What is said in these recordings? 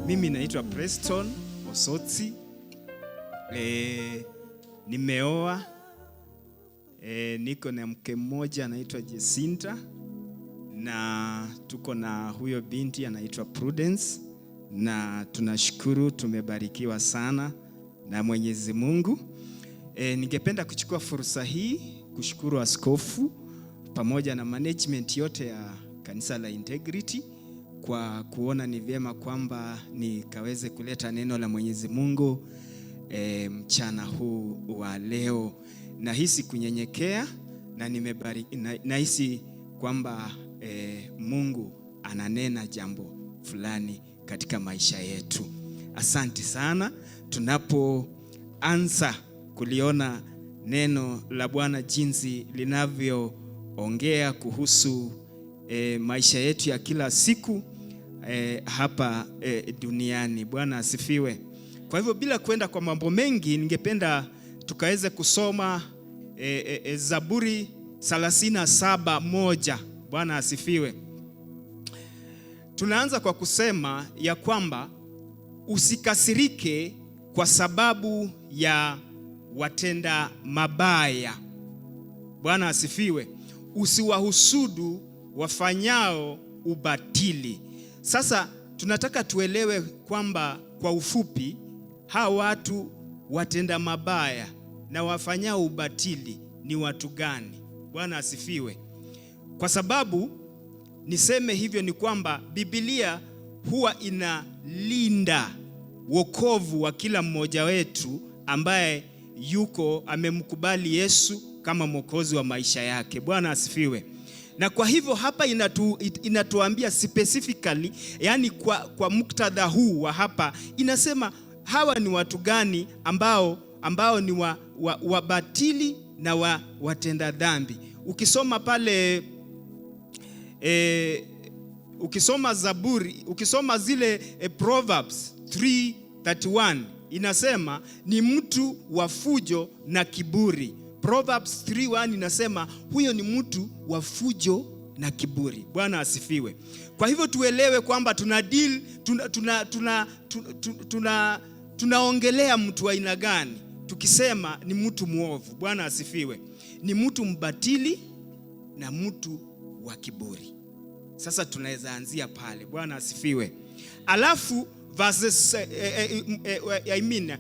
Mimi naitwa Preston Osotsi. Nimeoa. Niko na mke mmoja anaitwa Jacinta na tuko na huyo binti anaitwa Prudence, na tunashukuru tumebarikiwa sana na Mwenyezi Mungu. Ningependa kuchukua fursa hii kushukuru askofu pamoja na management yote ya kanisa la Integrity kwa kuona ni vyema kwamba nikaweze kuleta neno la Mwenyezi Mungu mchana huu wa leo. Nahisi kunyenyekea na nahisi kwamba Mungu ananena jambo fulani katika maisha yetu. Asante sana. Tunapoanza kuliona neno la Bwana jinsi linavyoongea kuhusu maisha yetu ya kila siku hapa duniani. Bwana asifiwe. Kwa hivyo bila kwenda kwa mambo mengi, ningependa tukaweze kusoma Zaburi 37:1. Bwana asifiwe. Tunaanza kwa kusema ya kwamba usikasirike kwa sababu ya watenda mabaya. Bwana asifiwe. Usiwahusudu wafanyao ubatili. Sasa tunataka tuelewe kwamba kwa ufupi hawa watu watenda mabaya na wafanyao ubatili ni watu gani? Bwana asifiwe. Kwa sababu niseme hivyo ni kwamba Biblia huwa inalinda wokovu wa kila mmoja wetu ambaye yuko amemkubali Yesu kama mwokozi wa maisha yake. Bwana asifiwe. Na kwa hivyo hapa inatuambia specifically, yani kwa muktadha huu wa hapa inasema hawa ni watu gani ambao ni wabatili na watenda dhambi. Ukisoma pale ukisoma Zaburi, ukisoma zile Proverbs 3:31 inasema ni mtu wa fujo na kiburi. Proverbs 3:1 inasema huyo ni mtu wa fujo na kiburi. Bwana asifiwe. Kwa hivyo tuelewe kwamba tuna deal, tuna, tuna, tuna, tuna, tuna, tunaongelea mtu wa aina gani tukisema ni mtu muovu. Bwana asifiwe. Ni mtu mbatili na mtu wa kiburi. Sasa tunaweza anzia pale. Bwana asifiwe. Alafu verses, I mean,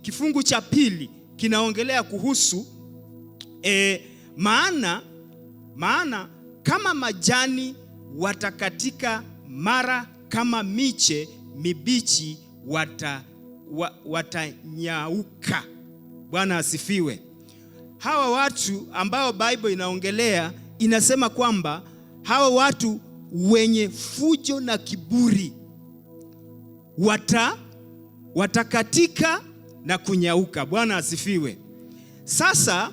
kifungu cha pili kinaongelea kuhusu maana kama majani watakatika mara, kama miche mibichi watanyauka. Bwana asifiwe. Hawa watu ambao Bible inaongelea inasema kwamba hawa watu wenye fujo na kiburi watakatika na kunyauka. Bwana asifiwe. Sasa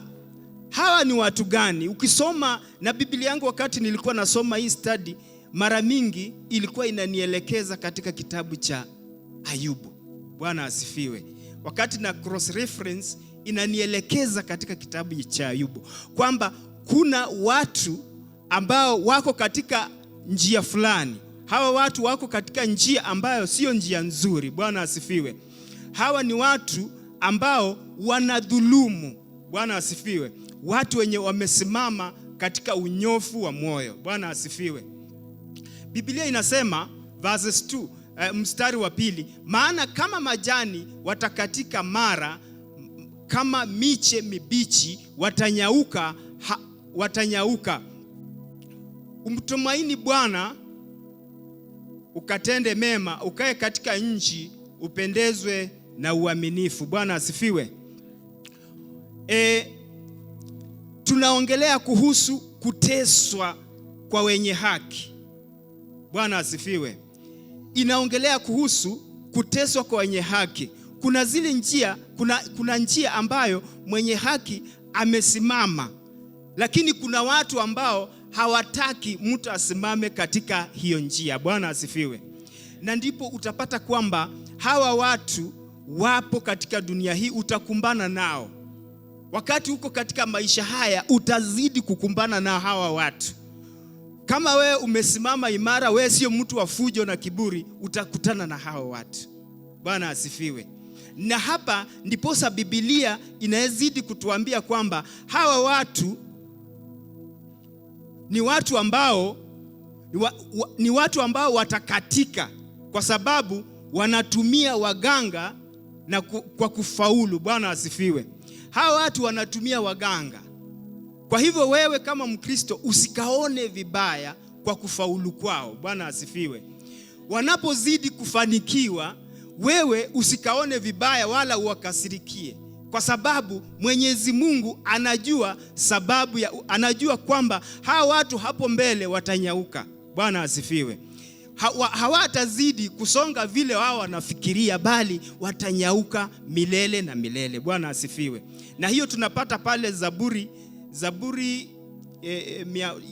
hawa ni watu gani? Ukisoma na Biblia yangu wakati nilikuwa nasoma hii study, mara mingi ilikuwa inanielekeza katika kitabu cha Ayubu. Bwana asifiwe. Wakati na cross reference inanielekeza katika kitabu cha Ayubu kwamba kuna watu ambao wako katika njia fulani. Hawa watu wako katika njia ambayo sio njia nzuri. Bwana asifiwe. Hawa ni watu ambao wanadhulumu. Bwana asifiwe. Watu wenye wamesimama katika unyofu wa moyo. Bwana asifiwe. Biblia inasema verses 2, mstari wa pili, maana kama majani watakatika mara, kama miche mibichi watanyauka, watanyauka. Umtumaini Bwana ukatende mema, ukae katika nchi, upendezwe na uaminifu. Bwana asifiwe. Tunaongelea kuhusu kuteswa kwa wenye haki. Bwana asifiwe. Inaongelea kuhusu kuteswa kwa wenye haki. Kuna zile njia, kuna njia ambayo mwenye haki amesimama, lakini kuna watu ambao hawataki mtu asimame katika hiyo njia. Bwana asifiwe. Na ndipo utapata kwamba hawa watu wapo katika dunia hii, utakumbana nao. Wakati uko katika maisha haya utazidi kukumbana na hawa watu. Kama wewe umesimama imara, wewe sio mtu wa fujo na kiburi, utakutana na hao watu. Bwana asifiwe. Na hapa ndiposa Biblia inazidi kutuambia kwamba hawa watu ni watu ambao ni watu ambao watakatika kwa sababu wanatumia waganga na kwa kufaulu. Bwana asifiwe. Hawa watu wanatumia waganga. Kwa hivyo wewe kama Mkristo usikaone vibaya kwa kufaulu kwao. Bwana asifiwe. Wanapozidi kufanikiwa, wewe usikaone vibaya wala uwakasirikie, kwa sababu Mwenyezi Mungu anajua sababu ya, anajua kwamba hawa watu hapo mbele watanyauka. Bwana asifiwe. Hawatazidi kusonga vile wao wanafikiria, bali watanyauka milele na milele. Bwana asifiwe. Na hiyo tunapata pale Zaburi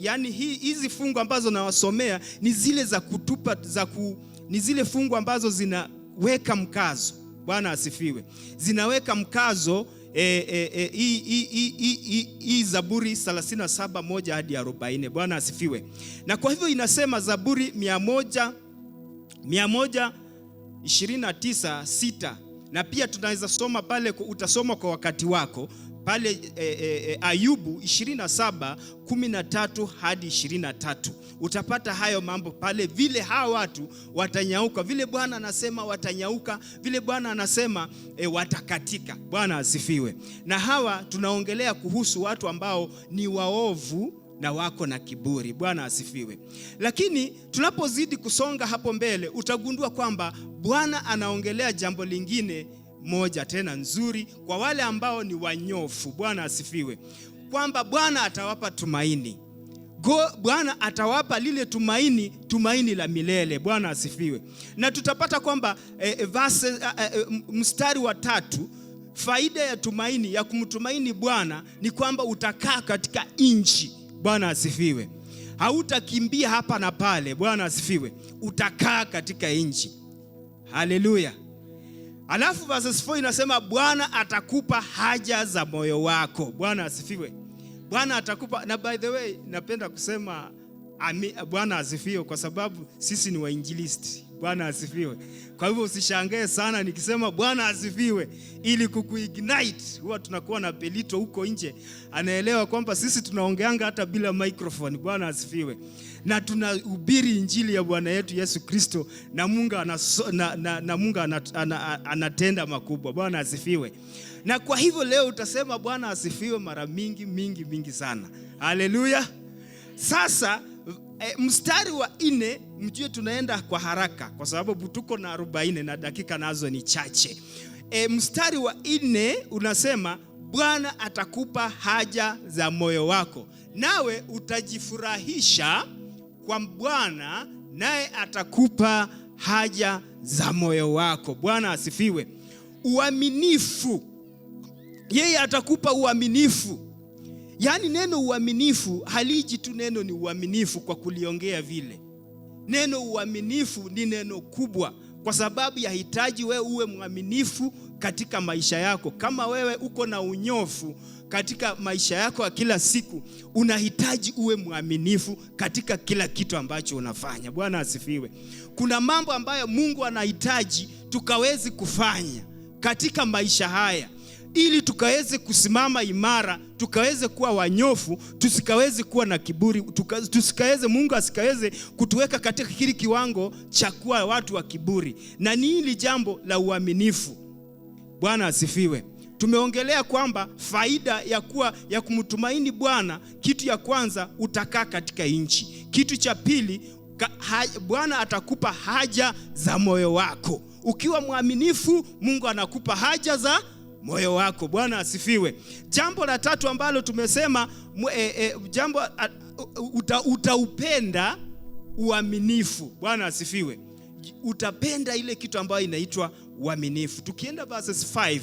yani hizi fungu ambazo nawasomea ni zile za kutupa, ni zile fungu ambazo zinaweka mkazo. Bwana asifiwe. Zinaweka mkazo hii Zaburi 37:1 hadi 40. Bwana asifiwe. Na kwa hivyo inasema Zaburi 129:6, na pia tunaweza soma pale, utasoma kwa wakati wako pale Ayubu 27:13 hadi 23. Utapata hayo mambo pale, vile hawa watu watanyauka, vile Bwana anasema watanyauka, vile Bwana anasema watakatika. Bwana asifiwe. Na hawa tunaongelea kuhusu watu ambao ni waovu na wako na kiburi. Bwana asifiwe. Lakini tunapozidi kusonga hapo mbele, utagundua kwamba Bwana anaongelea jambo lingine moja tena nzuri kwa wale ambao ni wanyofu. Bwana asifiwe. Kwamba Bwana atawapa tumaini. Bwana atawapa lile tumaini, tumaini la milele. Bwana asifiwe. Na tutapata kwamba mstari wa 3, faida ya tumaini, ya kumtumaini Bwana ni kwamba utakaa katika nchi. Bwana asifiwe. Hautakimbia hapa na pale. Bwana asifiwe. Utakaa katika nchi. Haleluya. Alafu verse 4 inasema Bwana atakupa haja za moyo wako. Bwana asifiwe. Bwana atakupa. Na by the way, napenda kusema Bwana asifiwe kwa sababu sisi ni wainjilisti. Bwana asifiwe. Kwa hivyo usishangae sana nikisema Bwana asifiwe, ili kukuignite. Huwa tunakuwa na Pelito huko nje, anaelewa kwamba sisi tunaongeanga hata bila microphone. Bwana asifiwe. Na tunahubiri injili ya Bwana yetu Yesu Kristo, na Mungu na Mungu anatenda makubwa. Bwana asifiwe. Na kwa hivyo leo utasema Bwana asifiwe mara mingi mingi mingi sana. Haleluya. Sasa mstari wa 4, mjue tunaenda kwa haraka kwa sababu tuko na 40 na dakika nazo ni chache. Mstari wa 4 unasema Bwana atakupa haja za moyo wako, nawe utajifurahisha kwa Bwana, naye atakupa haja za moyo wako. Bwana asifiwe. Uaminifu, yeye atakupa uaminifu. Yaani neno uaminifu haliji tu, neno ni uaminifu kwa kuliongea vile. Neno uaminifu ni neno kubwa kwa sababu yahitaji wewe uwe mwaminifu katika maisha yako. Kama wewe uko na unyofu katika maisha yako ya kila siku, unahitaji uwe mwaminifu katika kila kitu ambacho unafanya. Bwana asifiwe. Kuna mambo ambayo Mungu anahitaji tukaweze kufanya katika maisha haya ili tukaweze kusimama imara, tukaweze kuwa wanyofu, tusikaweze kuwa na kiburi, tusikaweze, Mungu asikaweze kutuweka katika kile kiwango cha kuwa watu wa kiburi. Na ni hili jambo la uaminifu. Bwana asifiwe. Tumeongelea kwamba faida ya kumtumaini Bwana, kitu ya kwanza utakaa katika nchi. Kitu cha pili, Bwana atakupa haja za moyo wako. Ukiwa mwaminifu, Mungu anakupa haja za moyo wako. Bwana asifiwe. Jambo la tatu ambalo tumesema, jambo, utaupenda uaminifu. Bwana asifiwe. Utapenda ile kitu ambayo inaitwa uaminifu. Tukienda verses 5,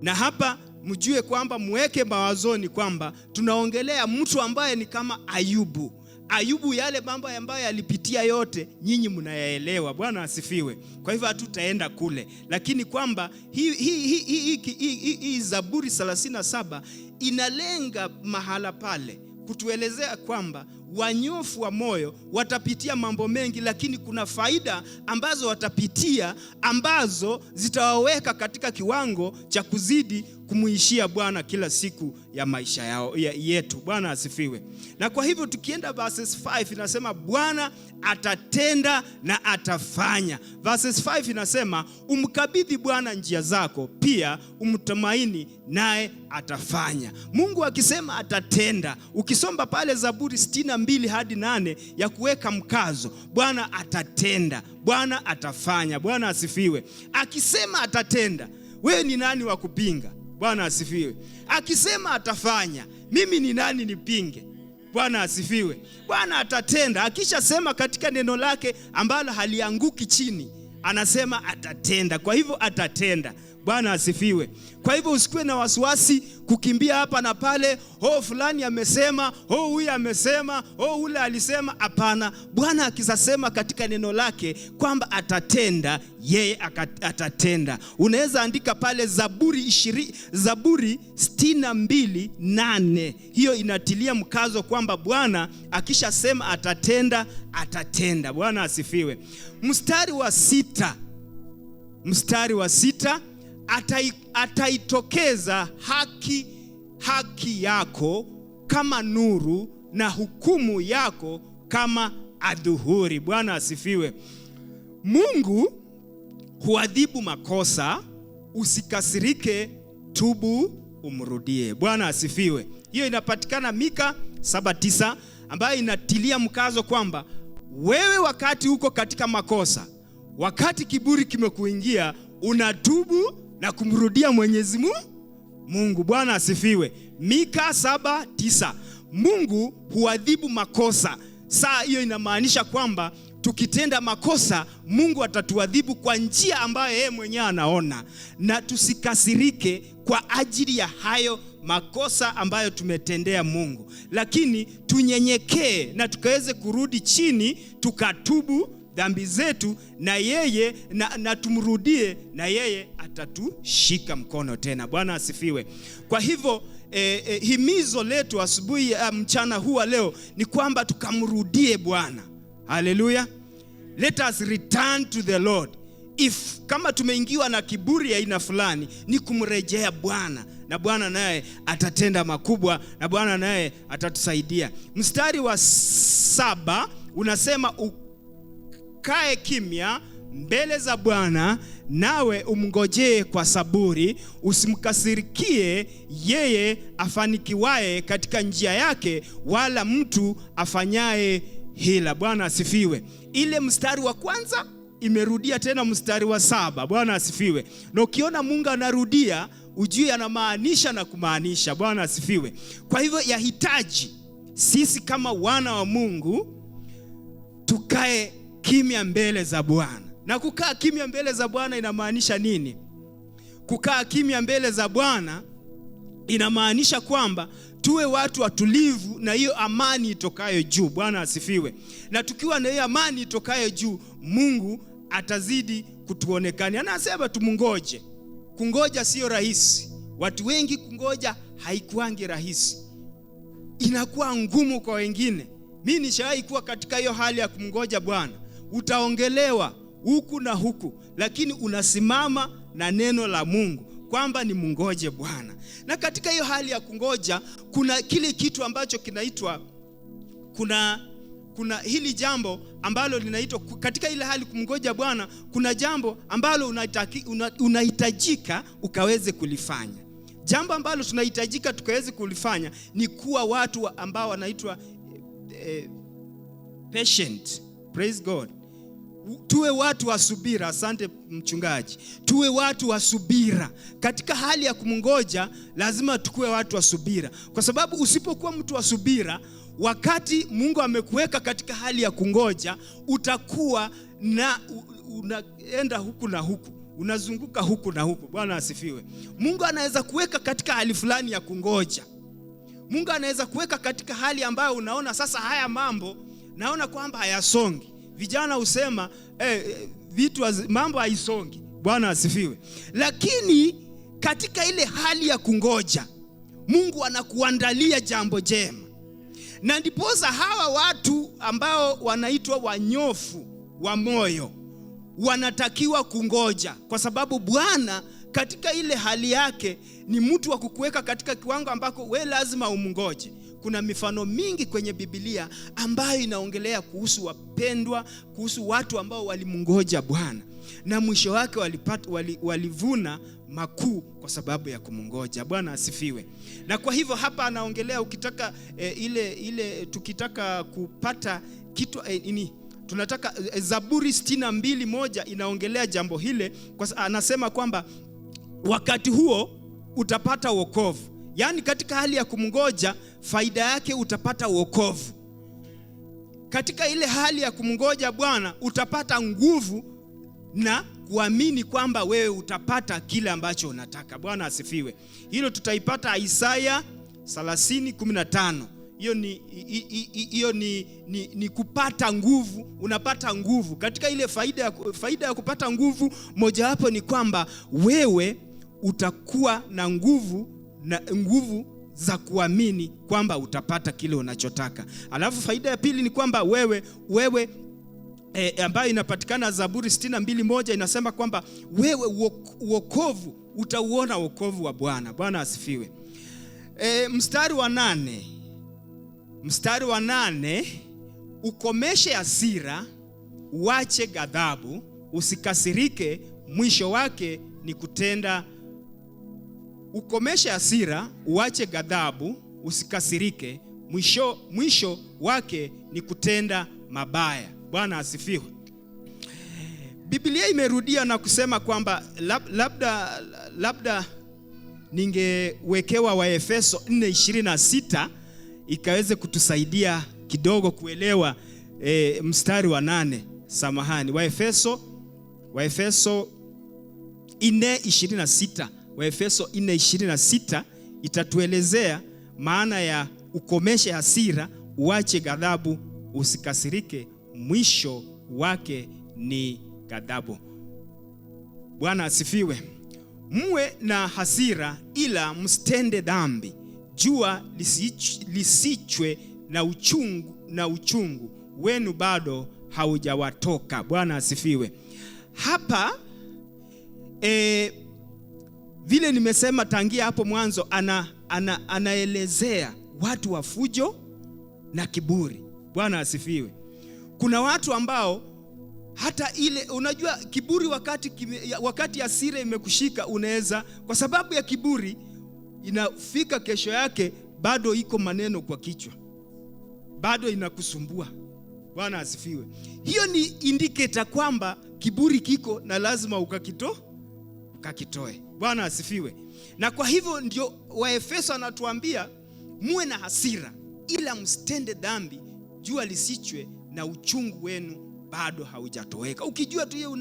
na hapa mjue kwamba muweke mawazoni kwamba tunaongelea mtu ambaye ni kama Ayubu. Ayubu, yale mambo ambayo alipitia yote nyinyi mnayaelewa. Bwana asifiwe. Kwa hivyo hatutaenda kule, lakini kwamba hii Zaburi 37 inalenga mahala pale kutuelezea kwamba Wanyofu wa moyo watapitia mambo mengi, lakini kuna faida ambazo watapitia ambazo zitawaweka katika kiwango cha kuzidi kumuishia Bwana kila siku ya maisha yao, yetu. Bwana asifiwe. Na kwa hivyo tukienda verses 5 inasema Bwana atatenda na atafanya. Verses 5 inasema umkabidhi Bwana njia zako, pia umtumaini naye atafanya. Mungu akisema atatenda. Ukisoma pale Zaburi 62 hadi 8 ya kuweka mkazo, Bwana atatenda, Bwana atafanya. Bwana asifiwe. Akisema atatenda, wewe ni nani wa kupinga? Bwana asifiwe. Akisema atafanya, mimi ni nani nipinge? Bwana asifiwe. Bwana atatenda. Akishasema katika neno lake ambalo halianguki chini, anasema atatenda. Kwa hivyo atatenda. Bwana asifiwe. Kwa hivyo usikuwe na wasiwasi kukimbia hapa na pale, oh fulani amesema, oh huyu amesema, oh ule alisema. Hapana, Bwana akisema katika neno lake kwamba atatenda, yeye atatenda. Unaweza andika pale Zaburi 62:8. Hiyo inatilia mkazo kwamba Bwana akishasema atatenda, atatenda. Bwana asifiwe. Mstari wa 6, mstari wa 6, ataitokeza haki yako kama nuru na hukumu yako kama adhuhuri. Bwana asifiwe. Mungu huadhibu makosa, usikasirike, tubu umrudie. Bwana asifiwe. Hiyo inapatikana Mika 7:9 ambayo inatilia mkazo kwamba wewe wakati uko katika makosa, wakati kiburi kimekuingia, unatubu na kumrudia Mwenyezi Mungu. Bwana asifiwe. Mika 7:9. Mungu huadhibu makosa. Saa hiyo inamaanisha kwamba tukitenda makosa Mungu atatuadhibu kwa njia ambayo yeye mwenyewe anaona, na tusikasirike kwa ajili ya hayo makosa ambayo tumetendea Mungu, lakini tunyenyekee na tukaweze kurudi chini tukatubu dhambi zetu na yeye na tumrudie na yeye atatushika mkono tena. Bwana asifiwe. Kwa hivyo himizo letu asubuhi ya mchana huu wa leo ni kwamba tukamrudie Bwana. Haleluya. Let us return to the Lord. If kama tumeingiwa na kiburi ya aina fulani, ni kumrejea Bwana, na Bwana naye atatenda makubwa, na Bwana naye atatusaidia. Mstari wa 7 unasema ukae kimya mbele za Bwana, nawe umngojee kwa saburi, usimkasirikie yeye afanikiwaye katika njia yake, wala mtu afanyaye hila. Bwana asifiwe. Ile mstari wa kwanza imerudia tena mstari wa 7. Bwana asifiwe. Na ukiona Mungu anarudia, ujue anamaanisha na kumaanisha. Bwana asifiwe. Kwa hivyo yahitaji sisi kama wana wa Mungu tukae kimya mbele za Bwana. Na kukaa kimya mbele za Bwana inamaanisha nini? Kukaa kimya mbele za Bwana inamaanisha kwamba tuwe watu watulivu na hiyo amani itokayo juu. Bwana asifiwe. Na tukiwa na hiyo amani itokayo juu, Mungu atazidi kutuonekania. Anasema tumungoje. Kungoja sio rahisi. Watu wengi kungoja haikuangi rahisi, inakuwa ngumu kwa wengine. Mimi nishawahi kuwa katika hiyo hali ya kumngoja Bwana. Utaongelewa huku na huku, lakini unasimama na neno la Mungu kwamba ni mungoje Bwana. Na katika hiyo hali ya kungoja kuna kile kitu ambacho kinaitwa, kuna hili jambo ambalo linaitwa katika ile hali kumngoja Bwana, kuna jambo ambalo unahitajika ukaweze kulifanya. Jambo ambalo tunahitajika tukaweze kulifanya ni kuwa watu ambao wanaitwa patient. Praise God. Tuwe watu wa subira. Asante mchungaji. Tuwe watu wa subira. Katika hali ya kumngoja lazima tukue watu wa subira. Kwa sababu usipokuwa mtu wa subira, wakati Mungu amekuweka katika hali ya kungoja, utakuwa na unaenda huku na huku, unazunguka huku na huku. Bwana asifiwe. Mungu anaweza kuweka katika hali fulani ya kungoja. Mungu anaweza kuweka katika hali ambayo unaona sasa haya mambo naona kwamba hayasongi. Vijana husema mambo haisongi. Bwana asifiwe. Lakini katika ile hali ya kungoja, Mungu anakuandalia jambo jema. Na ndiposa hawa watu ambao wanaitwa wanyofu wa moyo wanatakiwa kungoja, kwa sababu Bwana katika ile hali yake ni mtu wa kukuweka katika kiwango ambako we lazima umngoje. Kuna mifano mingi kwenye Biblia ambayo inaongelea kuhusu wapendwa, kuhusu watu ambao walimngoja Bwana na mwisho wake walivuna makuu kwa sababu ya kumngoja. Bwana asifiwe. Na kwa hivyo hapa anaongelea ukitaka ile tukitaka kupata kitu tunataka Zaburi 62:1 inaongelea jambo hile, kwa anasema kwamba wakati huo utapata wokovu. Yaani katika hali ya kumngoja, faida yake utapata wokovu. Katika ile hali ya kumngoja Bwana utapata nguvu na kuamini kwamba wewe utapata kile ambacho unataka. Bwana asifiwe. Hilo tutaipata Isaya 30:15. Hiyo ni kupata nguvu. Unapata nguvu katika ile faida ya kupata nguvu. Mojawapo ni kwamba wewe utakuwa na nguvu, na nguvu za kuamini kwamba utapata kile unachotaka. Alafu faida ya pili ni kwamba wewe ambayo inapatikana Zaburi 62:1 inasema kwamba wewe wokovu utauona, wokovu wa Bwana. Bwana asifiwe. Mstari wa 8. Mstari wa 8, ukomeshe hasira, uache ghadhabu, usikasirike, mwisho wake ni kutenda. Ukomeshe hasira, uache ghadhabu, usikasirike, mwisho wake ni kutenda mabaya. Bwana asifiwe. Biblia imerudia na kusema kwamba labda ningewekewa Waefeso 4:26 ikaweze kutusaidia kidogo kuelewa mstari wa 8. Samahani, Waefeso 4:26. Waefeso 4:26 itatuelezea maana ya ukomeshe hasira, uache ghadhabu, usikasirike, mwisho wake ni ghadhabu. Bwana asifiwe. Mwe na hasira ila msitende dhambi, jua lisichwe na uchungu wenu bado haujawatoka. Bwana asifiwe. Hapa vile nimesema tangia hapo mwanzo, anaelezea watu wa fujo na kiburi. Bwana asifiwe. Kuna watu ambao hata ile unajua kiburi, wakati hasira imekushika, unaweza kwa sababu ya kiburi inafika kesho yake bado iko maneno kwa kichwa, bado inakusumbua. Bwana asifiwe. Hiyo ni indicator kwamba kiburi kiko na lazima ukakitoe. Bwana asifiwe. Na kwa hivyo ndio Waefeso anatuambia muwe na hasira ila msitende dhambi, jua lisichwe na uchungu wenu bado haujatoweka. Ukijua tu hiyo,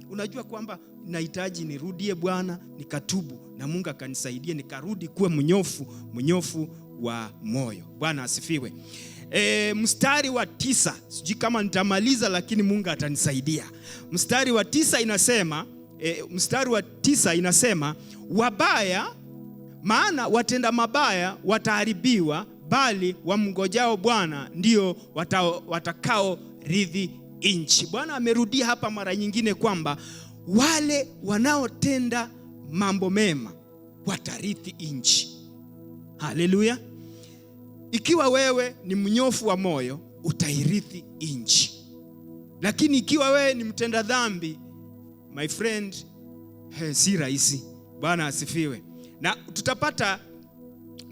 unajua kwamba nahitaji nirudie Bwana, nikatubu na Mungu akanisaidia nikarudi kuwa mnyofu wa moyo. Bwana asifiwe. Mstari wa 9, sijui kama nitamaliza lakini Mungu atanisaidia. Mstari wa 9 inasema, mstari wa 9 inasema wabaya, maana watenda mabaya wataharibiwa, bali wamngojao Bwana ndio watakao rithi nchi. Bwana amerudia hapa mara nyingine kwamba wale wanaotenda mambo mema watarithi nchi. Haleluya. Ikiwa wewe ni mnyofu wa moyo utairithi nchi. Lakini ikiwa wewe ni mtenda dhambi, my friend, si rahisi. Bwana asifiwe. Na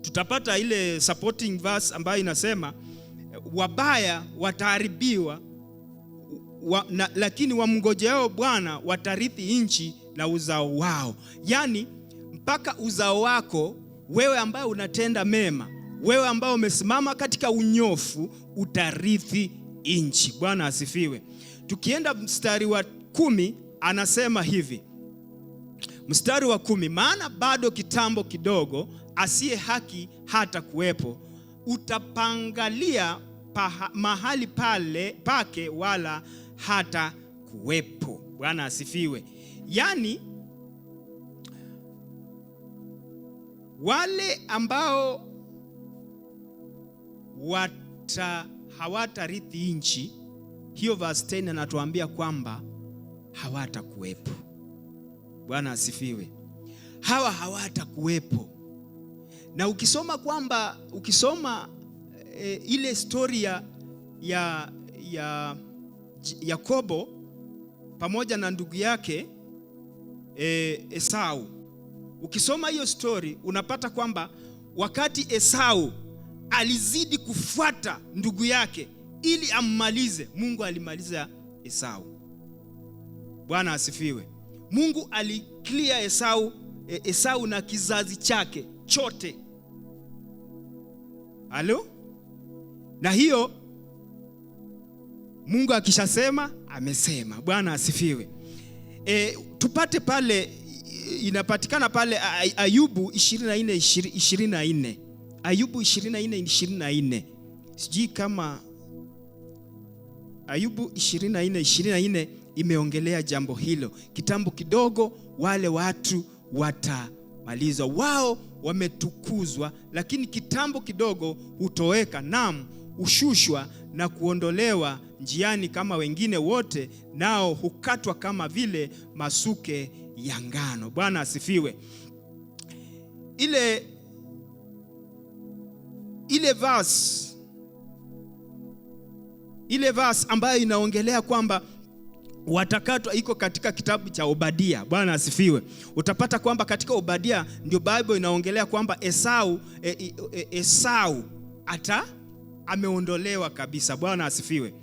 tutapata ile supporting verse ambayo inasema wabaya wataharibiwa, lakini wamngojeao Bwana watarithi nchi na uzao wao. Yani mpaka uzao wako wewe ambaye unatenda mema, wewe ambaye umesimama katika unyofu, utarithi nchi. Bwana asifiwe. Tukienda mstari wa 10 anasema hivi. Mstari wa 10, maana bado kitambo kidogo asiye haki hata kuwepo, utapangalia mahali pale pake wala hata kuwepo. Bwana asifiwe. Yani wale ambao hawatarithi nchi, hiyo verse 10 anatuambia kwamba hawatakuwepo. Bwana asifiwe. Hawa hawatakuwepo. Na ukisoma kwamba ukisoma ile story ya Yakobo pamoja na ndugu yake Esau, ukisoma hiyo story unapata kwamba wakati Esau alizidi kufuata ndugu yake ili ammalize, Mungu alimaliza Esau. Bwana asifiwe. Mungu aliclear Esau na kizazi chake chote. Halo? Na hiyo Mungu akishasema amesema. Bwana asifiwe. Tupate pale, inapatikana pale Ayubu 24:24. Ayubu 24:24. Sijui kama Ayubu 24:24 imeongelea jambo hilo. Kitambo kidogo wale watu watamalizwa. Wao wametukuzwa, lakini kitambo kidogo hutoweka, naam, hushushwa na kuondolewa njiani kama wengine wote, nao hukatwa kama vile masuke ya ngano. Bwana asifiwe. Ile verse ambayo inaongelea kwamba watakatwa iko katika kitabu cha Obadia. Bwana asifiwe. Utapata kwamba katika Obadia ndio Bible inaongelea kwamba Esau ata ameondolewa kabisa. Bwana asifiwe.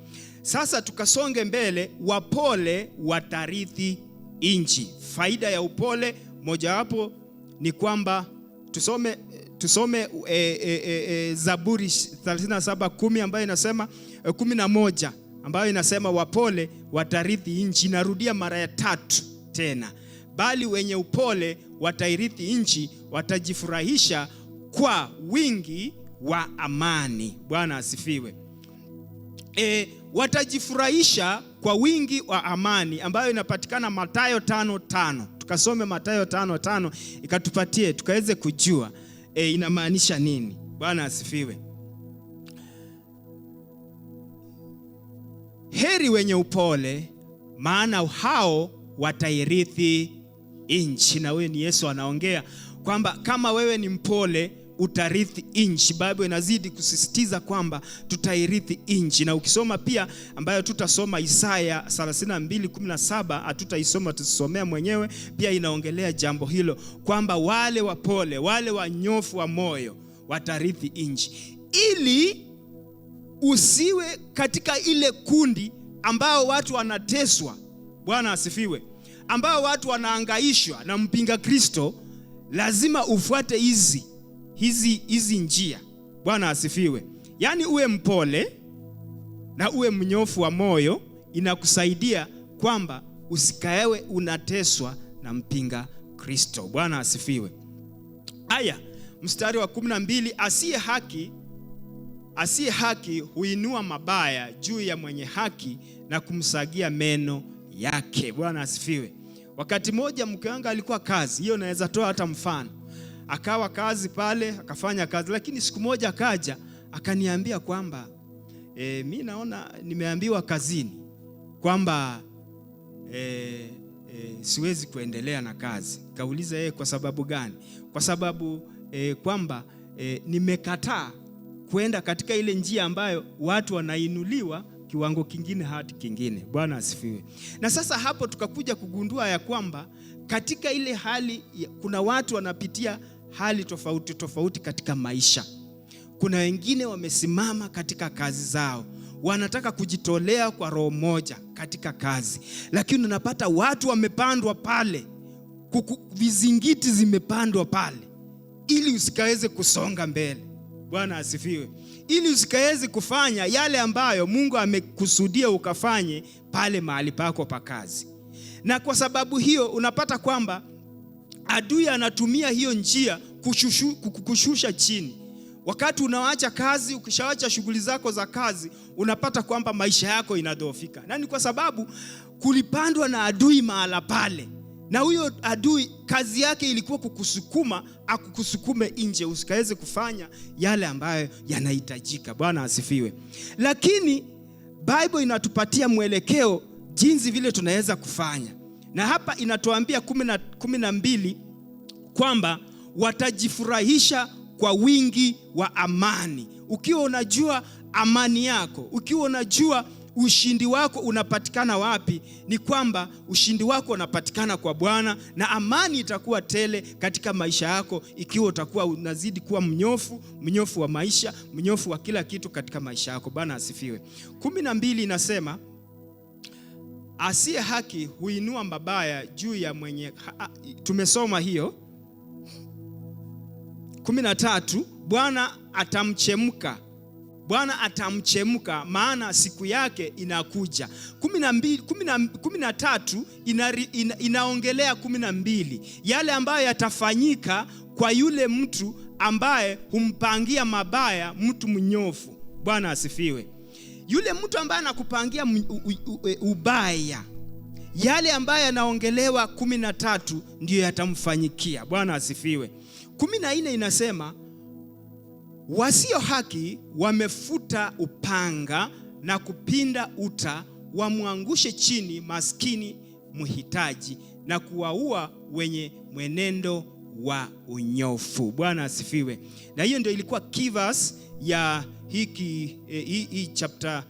Sasa tukasonge mbele, wapole watarithi nchi. Faida ya upole mojawapo ni kwamba tusome Zaburi 37:10 ambayo inasema 11 ambayo inasema wapole watarithi nchi. Inarudia mara ya tatu tena, bali wenye upole watairithi nchi, watajifurahisha kwa wingi wa amani. Bwana asifiwe. Watajifurahisha kwa wingi wa amani ambayo inapatikana Mathayo 5:5. Tukasome Mathayo 5:5 ikatupatie tukaweze kujua inamaanisha nini. Bwana asifiwe. Heri wenye upole, maana hao watairithi nchi. Na wewe ni Yesu anaongea kwamba kama wewe ni mpole utarithi nchi. Bible inazidi kusisitiza kwamba tutairithi nchi. Na ukisoma pia ambayo tutasoma Isaya 32:17, hatutaisoma, tutasomea mwenyewe, pia inaongelea jambo hilo kwamba wale wapole, wale wanyofu wa moyo watarithi nchi. Ili usiwe katika ile kundi ambao watu wanateswa, Bwana asifiwe, ambao watu wanahangaishwa na mpinga Kristo, lazima ufuate hizi njia. Bwana asifiwe. Yaani uwe mpole na uwe mnyofu wa moyo, inakusaidia kwamba usikaewe unateswa na mpinga Kristo. Bwana asifiwe. Aya, mstari wa 12, asiye haki huinua mabaya juu ya mwenye haki na kumsagia meno yake. Bwana asifiwe. Wakati mmoja mke wangu alikuwa kazi, hiyo naweza toa hata mfano. Akawa kazi pale, akafanya kazi, lakini siku moja akaja akaniambia kwamba mi naona nimeambiwa kazini kwamba siwezi kuendelea na kazi. Kauliza yeye kwa sababu gani? Kwa sababu kwamba nimekataa kwenda katika ile njia ambayo watu wanainuliwa kiwango kingine hadi kingine. Bwana asifiwe. Na sasa hapo tukakuja kugundua ya kwamba katika ile hali kuna watu wanapitia hali tofauti tofauti katika maisha. Kuna wengine wamesimama katika kazi zao, wanataka kujitolea kwa roho moja katika kazi, lakini unapata watu wamepandwa pale, vizingiti zimepandwa pale ili usikaweze kusonga mbele. Bwana asifiwe. Ili usikaweze kufanya yale ambayo Mungu amekusudia ukafanye pale mahali pako pa kazi. Na kwa sababu hiyo unapata kwamba adui anatumia hiyo njia kukushusha chini. Wakati unaacha kazi, ukishaacha shughuli zako za kazi, unapata kwamba maisha yako inadhoofika. Na ni kwa sababu kulipandwa na adui mahala pale, Na huyo adui kazi yake ilikuwa kukusukuma, akukusukume nje usikaweze kufanya yale ambayo yanahitajika. Bwana asifiwe. Lakini Bible inatupatia mwelekeo jinsi vile tunaweza kufanya. Na hapa inatuambia 12 kwamba watajifurahisha kwa wingi wa amani. Ukiwa unajua amani yako, ukiwa unajua ushindi wako unapatikana wapi, ni kwamba ushindi wako unapatikana kwa Bwana, na amani itakuwa tele katika maisha yako ikiwa utakuwa unazidi kuwa mnyofu, mnyofu wa maisha, mnyofu wa kila kitu katika maisha yako. Bwana asifiwe. 12 inasema asiye haki huinua mabaya juu ya mwenye tumesoma hiyo. 13, Bwana atamchemka. Bwana atamchemka, maana siku yake inakuja. 13 inaongelea 12, yale ambayo yatafanyika kwa yule mtu ambaye humpangia mabaya mtu mnyofu. Bwana asifiwe. Yule mtu ambaye anakupangia ubaya, yale ambayo yanaongelewa 13 ndiyo yatamfanyikia. Bwana asifiwe. 14 inasema wasio haki wamefuta upanga na kupinda uta, wamwangushe chini maskini mhitaji na kuwaua wenye mwenendo wa unyofu. Bwana asifiwe. Na hiyo ndio ilikuwa key verse ya hiki hii chapter,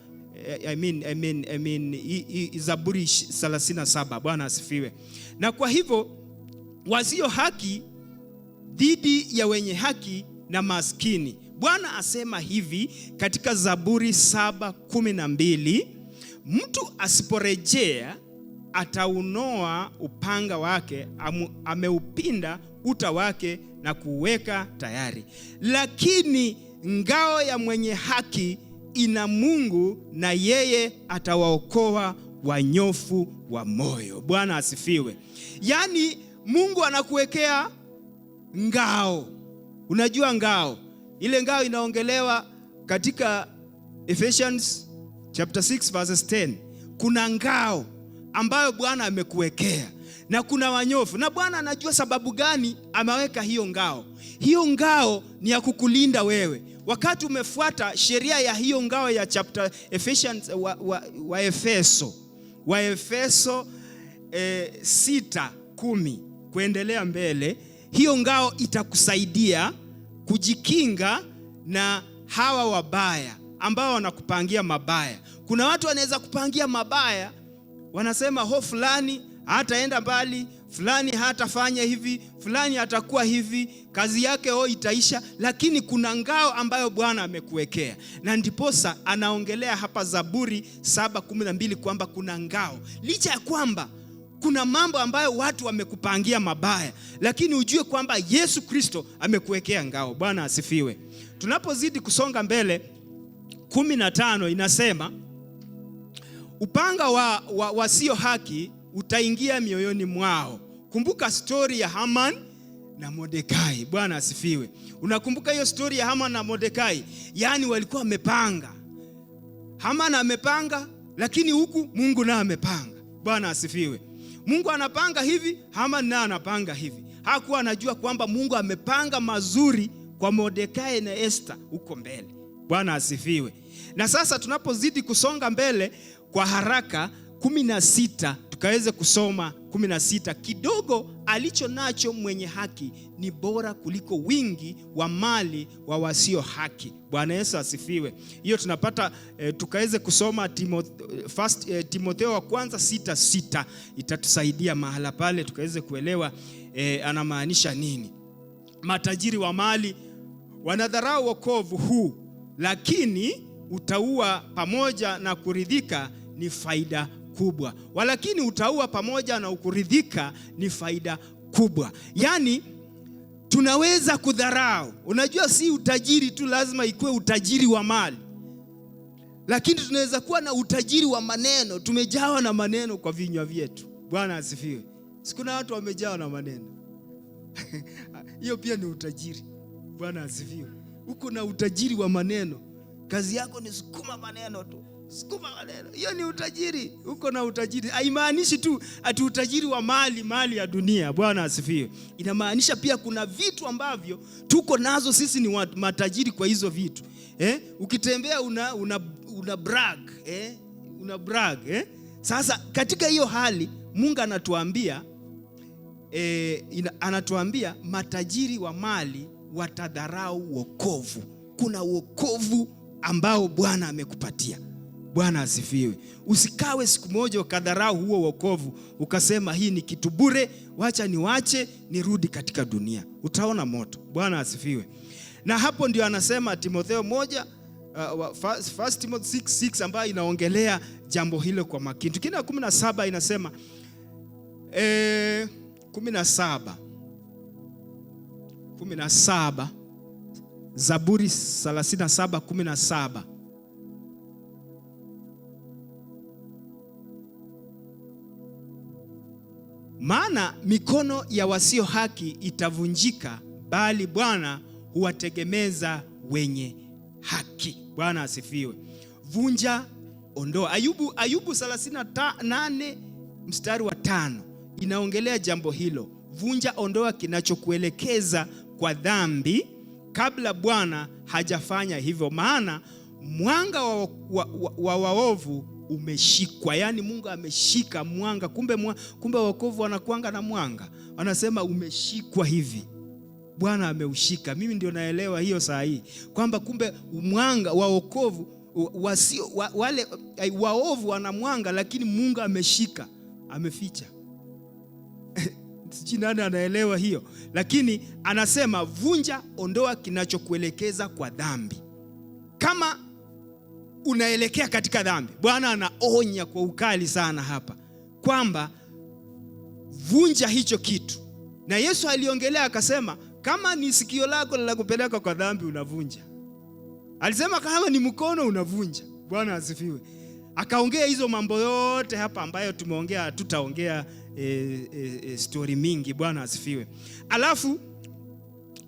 I mean hii Zaburi 37. Bwana asifiwe. Na kwa hivyo wasio haki dhidi ya wenye haki na maskini. Bwana asema hivi katika Zaburi 7:12, mtu asiporejea ataunoa upanga wake, ameupinda uta wake na kuweka tayari. Lakini ngao ya mwenye haki ina Mungu, na yeye atawaokoa wanyofu wa moyo. Bwana asifiwe. Yaani Mungu anakuwekea ngao. Unajua ngao? Ile ngao inaongelewa katika Ephesians chapter 6 verses 10. Kuna ngao ambayo Bwana amekuwekea na kuna wanyofu, na Bwana anajua sababu gani ameweka hiyo ngao. Hiyo ngao ni ya kukulinda wewe wakati umefuata sheria ya hiyo ngao ya chapter Ephesians, wa Efeso 6:10 kuendelea mbele. Hiyo ngao itakusaidia kujikinga na hawa wabaya ambao wanakupangia mabaya. Kuna watu wanaweza kupangia mabaya, wanasema ho, fulani hataenda mbali, fulani hatafanya hivi, fulani atakuwa hivi, kazi yake ho itaisha. Lakini kuna ngao ambayo Bwana amekuwekea, na ndiposa anaongelea hapa Zaburi 7:12 kwamba kuna ngao, licha ya kwamba kuna mambo ambayo watu wamekupangia mabaya, lakini ujue kwamba Yesu Kristo amekuwekea ngao. Bwana asifiwe. Tunapozidi kusonga mbele, 15 inasema upanga wa wasio haki utaingia mioyoni mwao. Kumbuka stori ya Haman na Mordekai. Bwana asifiwe. Unakumbuka hiyo stori ya Haman na Mordekai? Yaani walikuwa wamepanga, Haman amepanga, lakini huku Mungu naye amepanga. Bwana asifiwe. Mungu anapanga hivi, Haman naye anapanga hivi. Hakuwa anajua kwamba Mungu amepanga mazuri kwa Mordekai na Esther huko mbele. Bwana asifiwe. Na sasa tunapozidi kusonga mbele kwa haraka, 16 tukaweze kusoma 16. Kidogo alicho nacho mwenye haki ni bora kuliko wingi wa mali wa wasio haki. Bwana Yesu asifiwe. Hiyo tunapata tukaweze kusoma first, Timotheo wa kwanza 6:6 itatusaidia mahala pale tukaweze kuelewa anamaanisha nini. Matajiri wa mali wanadharau wokovu huu, lakini utaua pamoja na kuridhika ni faida kubwa. Walakini utaua pamoja na kuridhika ni faida kubwa. Yaani tunaweza kudharau. Unajua si utajiri tu lazima ikuwe utajiri wa mali, lakini tunaweza kuwa na utajiri wa maneno. Tumejawa na maneno kwa vinywa vyetu. Bwana asifiwe. Si kuna watu wamejawa na maneno hiyo pia ni utajiri. Bwana asifiwe. Uko na utajiri wa maneno, kazi yako ni sukuma maneno tu. Sukuma maneno. Hiyo ni utajiri. Uko na utajiri. Haimaanishi tu ati utajiri wa mali ya dunia. Bwana asifiwe. Inamaanisha pia kuna vitu ambavyo tuko nazo sisi ni matajiri kwa hizo vitu. Ukitembea una brag, Una brag, Sasa katika hiyo hali Mungu anatuambia matajiri wa mali watadharau wokovu. Kuna wokovu ambao Bwana amekupatia. Bwana asifiwe. Usikawe siku moja ukadharau huo wokovu, ukasema hii ni kitu bure, wacha niwache nirudi katika dunia. Utaona moto. Bwana asifiwe. Na hapo ndio anasema Timotheo 1, First Timothy 6:6 ambayo inaongelea jambo hilo kwa makini. Tukienda 17 inasema, 17. 17, Zaburi 37:17. Maana mikono ya wasio haki itavunjika, bali Bwana huwategemeza wenye haki. Bwana asifiwe. Vunja, ondoa. Ayubu 38 mstari wa 5 inaongelea jambo hilo. Vunja, ondoa kinachokuelekeza kwa dhambi kabla Bwana hajafanya hivyo, maana mwanga wa waovu umeshikwa. Yaani Mungu ameshika mwanga. Kumbe wokovu wanakuanga na mwanga. Wanasema umeshikwa hivi. Bwana ameushika. Mimi ndio naelewa hiyo saa hii kwamba kumbe mwanga wa wokovu wasio, wa, wale, ai, waovu wana mwanga, lakini Mungu ameshika, ameficha. Sijui nani anaelewa hiyo, lakini anasema vunja, ondoa kinachokuelekeza kwa dhambi. Kama unaelekea katika dhambi, Bwana anaonya kwa ukali sana hapa kwamba vunja hicho kitu. Na Yesu aliongelea akasema, kama ni sikio lako linakupeleka kwa dhambi, unavunja. Alisema kama ni mkono unavunja. Bwana asifiwe. Akaongea hizo mambo yote hapa ambayo tumeongea, hatutaongea story mingi. Bwana asifiwe. Alafu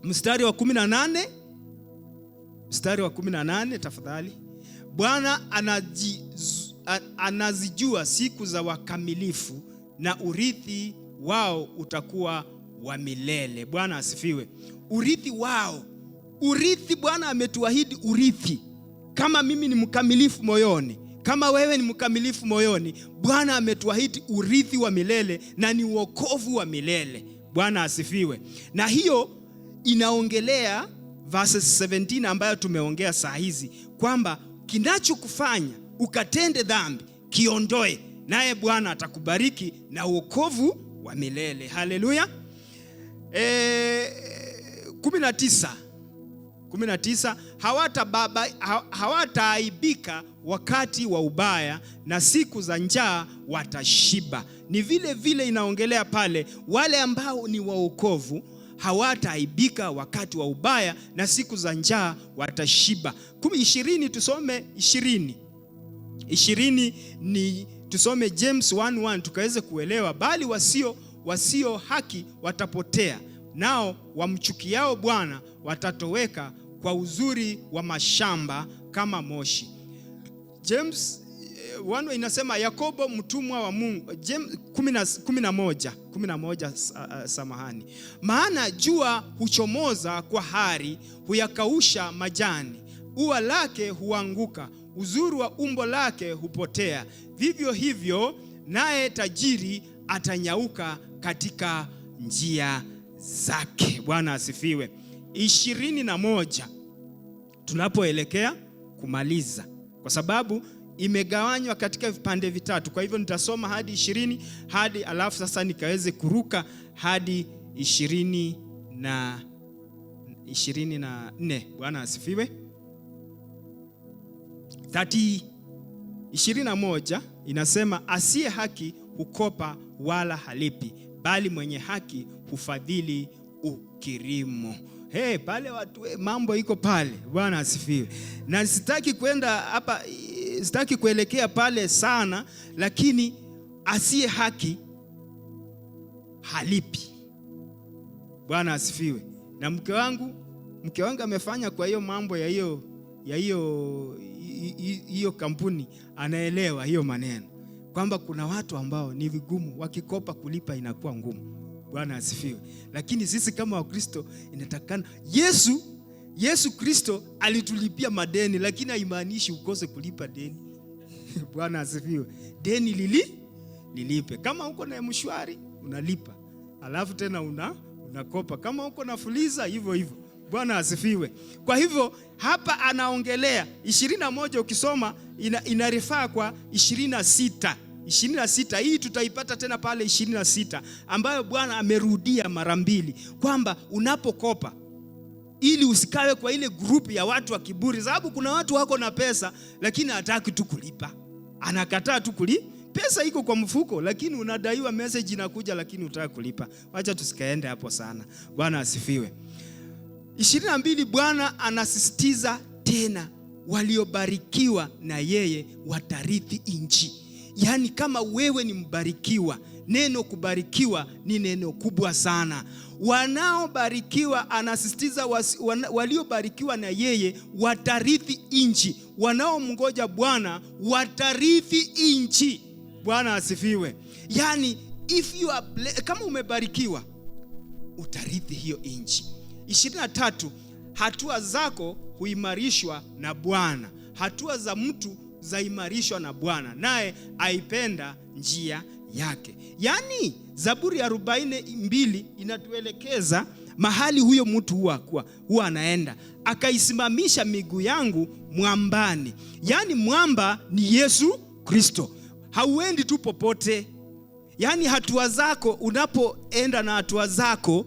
mstari wa 18, mstari wa 18 tafadhali. Bwana anazijua siku za wakamilifu na urithi wao utakuwa wa milele. Bwana asifiwe. Urithi wao, urithi, Bwana ametuahidi urithi. Kama mimi ni mkamilifu moyoni, kama wewe ni mkamilifu moyoni, Bwana ametuahidi urithi wa milele na ni wokovu wa milele. Bwana asifiwe. Na hiyo inaongelea verses 17 ambayo tumeongea saa hizi kwamba kinachokufanya ukatende dhambi kiondoe, naye Bwana atakubariki na wokovu wa milele. Haleluya. 19. 19, hawataaibika wakati wa ubaya na siku za njaa watashiba. Ni vile vile inaongelea pale wale ambao ni waokovu hawataaibika wakati wa ubaya na siku za njaa watashiba. Kumi, ishirini, tusome ishirini. 20 ni tusome James 1:1 tukaweze kuelewa. Bali wasio haki watapotea, nao wamchukiao Bwana watatoweka kwa uzuri wa mashamba kama moshi. James 1 inasema Yakobo mtumwa wa Mungu. James kumi na, kumi na moja, kumi na moja, samahani. Maana jua huchomoza kwa hari, huyakausha majani, ua lake huanguka, uzuri wa umbo lake hupotea. Vivyo hivyo naye tajiri atanyauka katika njia zake. Bwana asifiwe. 21 tunapoelekea kumaliza, kwa sababu imegawanywa katika vipande vitatu. Kwa hivyo nitasoma hadi 20 hadi alafu sasa nikaweze kuruka hadi 24. Bwana asifiwe. 21 inasema asiye haki hukopa wala halipi, bali mwenye haki hufadhili ukirimu. Hey, pale watu, mambo iko pale. Bwana asifiwe. Na sitaki kwenda hapa, sitaki kuelekea pale sana, lakini asiye haki halipi. Bwana asifiwe. Na mke wangu amefanya kwa hiyo mambo ya hiyo, ya hiyo, hiyo kampuni anaelewa hiyo maneno kwamba kuna watu ambao ni vigumu, wakikopa kulipa inakuwa ngumu. Bwana asifiwe. Lakini sisi kama Wakristo inatakana Yesu Kristo alitulipia madeni, lakini haimaanishi ukose kulipa deni. Bwana asifiwe. Deni lilipe. Kama uko na M-Shwari unalipa, alafu tena unakopa. Kama uko na Fuliza hivyo hivyo. Bwana asifiwe. Kwa hivyo hapa anaongelea 21, ukisoma inarifaa kwa 26. 26 hii tutaipata tena pale 26, ambayo Bwana amerudia mara mbili kwamba unapokopa ili usikawe kwa ile group ya watu wa kiburi, sababu kuna watu wako na pesa lakini hataki tu kulipa, anakataa tu kulipa. Pesa iko kwa mfuko lakini unadaiwa, message inakuja lakini hutaki kulipa. Wacha tusikaende hapo sana. Bwana asifiwe. 22, Bwana anasisitiza tena, waliobarikiwa na yeye watarithi nchi. Yaani kama wewe ni mbarikiwa, neno kubarikiwa ni neno kubwa sana. Wanaobarikiwa, anasisitiza waliobarikiwa na yeye watarithi nchi. Wanaomngoja Bwana watarithi nchi. Bwana asifiwe. Yaani if you are kama umebarikiwa utarithi hiyo nchi. 23, hatua zako huimarishwa na Bwana. Hatua za mtu zaimarishwa na Bwana, naye aipenda njia yake. Yaani Zaburi ya 42 inatuelekeza mahali huyo mtu huwa anaenda. Akaisimamisha miguu yangu mwambani. Yaani mwamba ni Yesu Kristo. Hauendi tu popote. Yaani hatua zako, unapoenda na hatua zako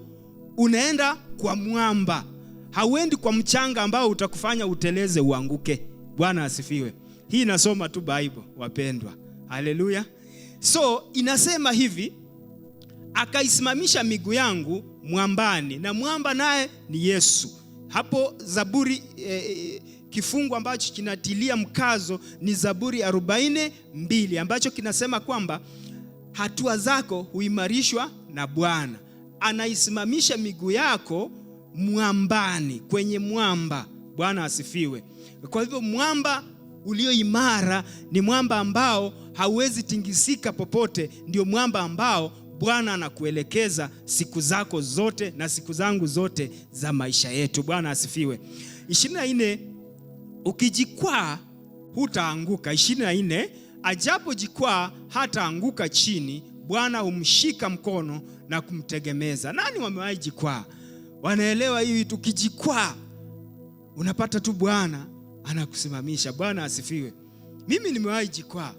unaenda kwa mwamba. Hauendi kwa mchanga ambao utakufanya uteleze uanguke. Bwana asifiwe. Hii nasoma tu Bible, wapendwa. Haleluya. So inasema hivi, akaisimamisha miguu yangu mwambani, na mwamba naye ni Yesu. Hapo Zaburi kifungu ambacho kinatilia mkazo ni Zaburi 42 ambacho kinasema kwamba hatua zako huimarishwa na Bwana. Anaisimamisha miguu yako mwambani, kwenye mwamba. Bwana asifiwe. Kwa hivyo mwamba ulio imara ni mwamba ambao hauwezi tingisika popote, ndio mwamba ambao Bwana anakuelekeza siku zako zote na siku zangu zote za maisha yetu. Bwana asifiwe. 24, ukijikwaa hutaanguka. 24, ajapojikwaa hataanguka chini, Bwana humshika mkono na kumtegemeza. Nani wamewahi jikwaa? Wanaelewa hii vitu. Ukijikwaa unapata tu Bwana anakusimamisha. Bwana asifiwe. Mimi nimewahi jikwaa.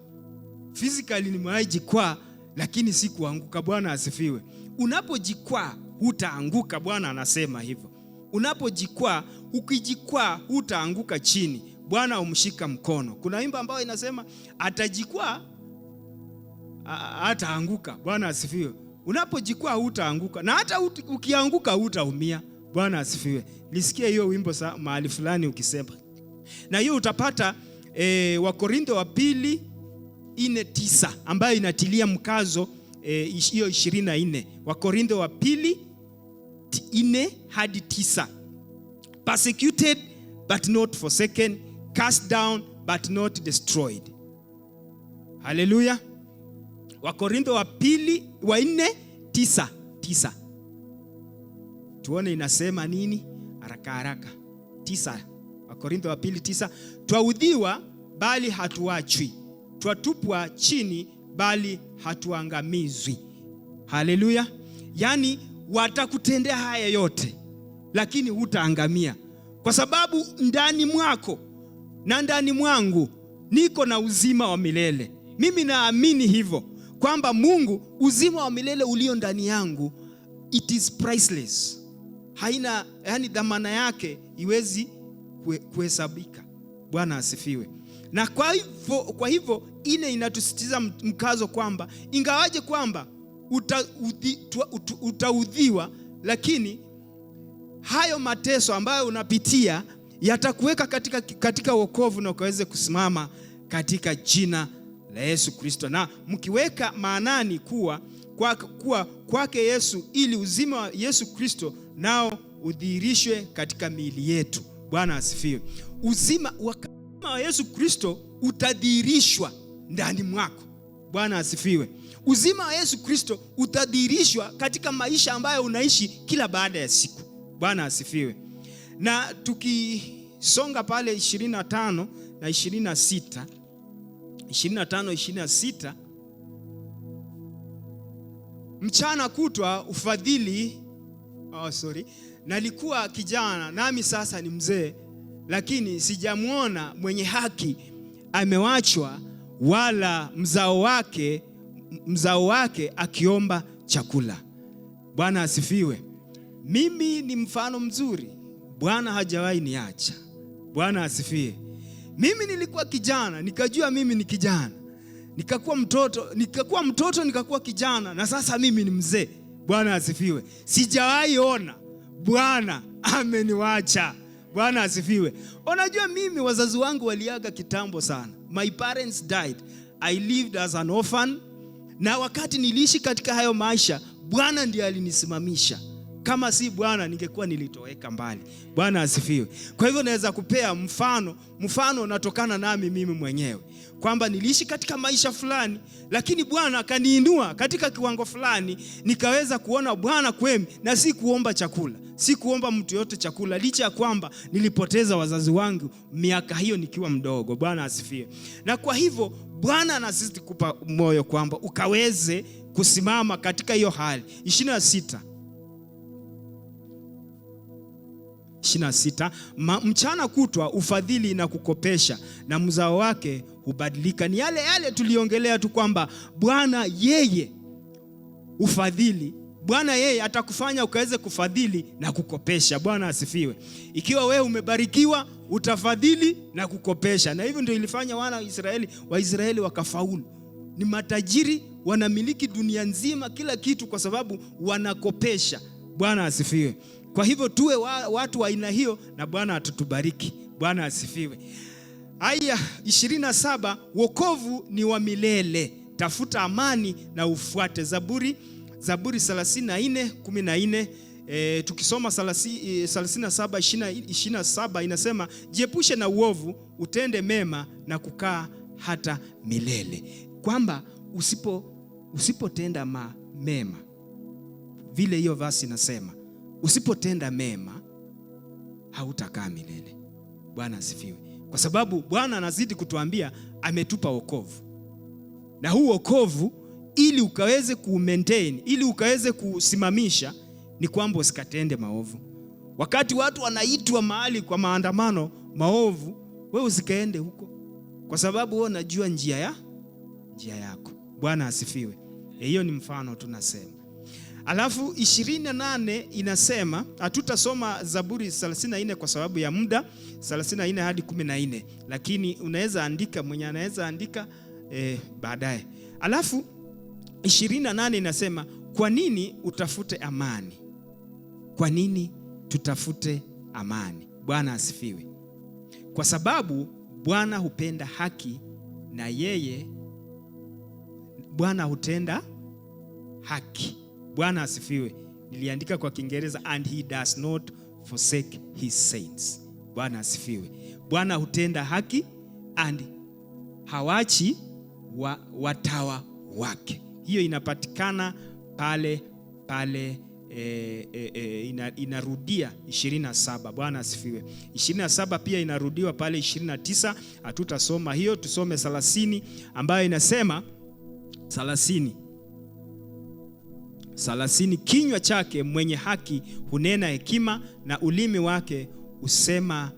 Physically nimewahi jikwaa, lakini sikuanguka. Bwana asifiwe. Unapojikwaa hutaanguka, Bwana anasema hivyo. Unapojikwaa, ukijikwaa hutaanguka chini, Bwana humshika mkono. Kuna wimbo ambao inasema atajikwaa hataanguka. Bwana asifiwe. Unapojikwaa hutaanguka, na hata ukianguka hutaumia. Bwana asifiwe. Nisikie hiyo wimbo mahali fulani ukisema. Na hiyo utapata Wakorintho wa pili 4:9 ambayo inatilia mkazo hiyo 24. Wakorintho wa pili 4 hadi 9. Persecuted but not forsaken, cast down but not destroyed. Hallelujah. Wakorintho wa pili wa 4:9, 9. Tuone inasema nini haraka haraka. 9. Wakorintho wa pili 9. Twaudhiwa bali hatuachwi, twatupwa chini bali hatuangamizwi. Haleluya. Yaani watakutendea haya yote lakini hutaangamia, kwa sababu ndani mwako na ndani mwangu niko na uzima wa milele. Mimi naamini hivyo kwamba Mungu, uzima wa milele ulio ndani yangu, it is priceless. Haina, yani dhamana yake iwezi kuhesabika. Bwana asifiwe. Na kwa hivyo ile inatusisitiza mkazo kwamba ingawaje kwamba utaudhiwa, lakini hayo mateso ambayo unapitia yatakuweka katika wokovu na ukaweze kusimama katika jina la Yesu Kristo. Na mkiweka maanani kuwa kwake Yesu, ili uzima wa Yesu Kristo nao udhihirishwe katika miili yetu. Bwana asifiwe. Uzima wa Wa Yesu Kristo utadhihirishwa ndani mwako. Bwana asifiwe. Uzima wa Yesu Kristo utadhihirishwa katika maisha ambayo unaishi kila baada ya siku. Bwana asifiwe. Na tukisonga pale 25 na 26, 25 26, mchana kutwa ufadhili, oh sorry, nalikuwa kijana nami sasa ni mzee, lakini sijamwona mwenye haki amewachwa, wala mzao wake akiomba chakula. Bwana asifiwe. Mimi ni mfano mzuri. Bwana hajawahi niacha. Bwana asifiwe. Mimi nilikuwa kijana, nikajua mimi ni kijana. Nikakuwa mtoto, nikakuwa mtoto, nikakuwa kijana, na sasa mimi ni mzee. Bwana asifiwe. Sijawahi ona Bwana ameniwacha. Bwana asifiwe. Unajua mimi wazazi wangu waliaga kitambo sana. My parents died. I lived as an orphan. Na wakati niliishi katika hayo maisha, Bwana ndiye alinisimamisha. Kama si Bwana ningekuwa nilitoweka mbali. Bwana asifiwe. Kwa hivyo naweza kupea mfano, mfano unatokana nami mimi mwenyewe kwamba niliishi katika maisha fulani, lakini Bwana akaniinua katika kiwango fulani, nikaweza kuona Bwana kwemi, na si kuomba chakula, si kuomba mtu yote chakula, licha ya kwamba nilipoteza wazazi wangu miaka hiyo nikiwa mdogo. Bwana asifiwe. Na kwa hivyo Bwana anazidi kupa moyo kwamba ukaweze kusimama katika hiyo hali. 26 26, mchana kutwa ufadhili na kukopesha, na mzao wake hubadilika. Ni yale yale tuliongelea tu kwamba Bwana yeye ufadhili, Bwana yeye atakufanya ukaweze kufadhili na kukopesha. Bwana asifiwe. Ikiwa wewe umebarikiwa, utafadhili na kukopesha, na hivyo ndio ilifanya wana wa Israeli, Waisraeli wakafaulu. Ni matajiri, wanamiliki dunia nzima, kila kitu, kwa sababu wanakopesha. Bwana asifiwe. Kwa hivyo tuwe watu wa aina hiyo na Bwana atatubariki. Bwana asifiwe. Aya 27, wokovu ni wa milele, tafuta amani na ufuate. Zaburi 34:14. Tukisoma 37 27 inasema, jiepushe na uovu, utende mema na kukaa hata milele. Kwamba usipotenda mema, vile hiyo verse inasema, usipotenda mema hautakaa milele. Bwana asifiwe. Kwa sababu Bwana anazidi kutuambia ametupa wokovu, na huu wokovu ili ukaweze ku maintain, ili ukaweze kusimamisha, ni kwamba usikatende maovu. Wakati watu wanaitwa mahali kwa maandamano maovu, wewe usikaende huko, kwa sababu wewe unajua njia yako. Bwana asifiwe. Hiyo ni mfano tunasema. Alafu 28 inasema, hatutasoma Zaburi 34 kwa sababu ya muda, 34 hadi 14, lakini unaweza andika, mwenye anaweza andika baadaye. Alafu 28 inasema, kwa nini utafute amani? Kwa nini tutafute amani? Bwana asifiwe. Kwa sababu Bwana hupenda haki na yeye Bwana hutenda haki. Bwana asifiwe. Niliandika kwa Kiingereza, and he does not forsake his saints. Bwana asifiwe. Bwana hutenda haki and hawachi watawa wake. Hiyo inapatikana pale pale inarudia 27. Bwana asifiwe. 27 pia inarudiwa pale 29. Hatutasoma hiyo, tusome 30 ambayo inasema 30 30, kinywa chake mwenye haki hunena hekima na ulimi wake husema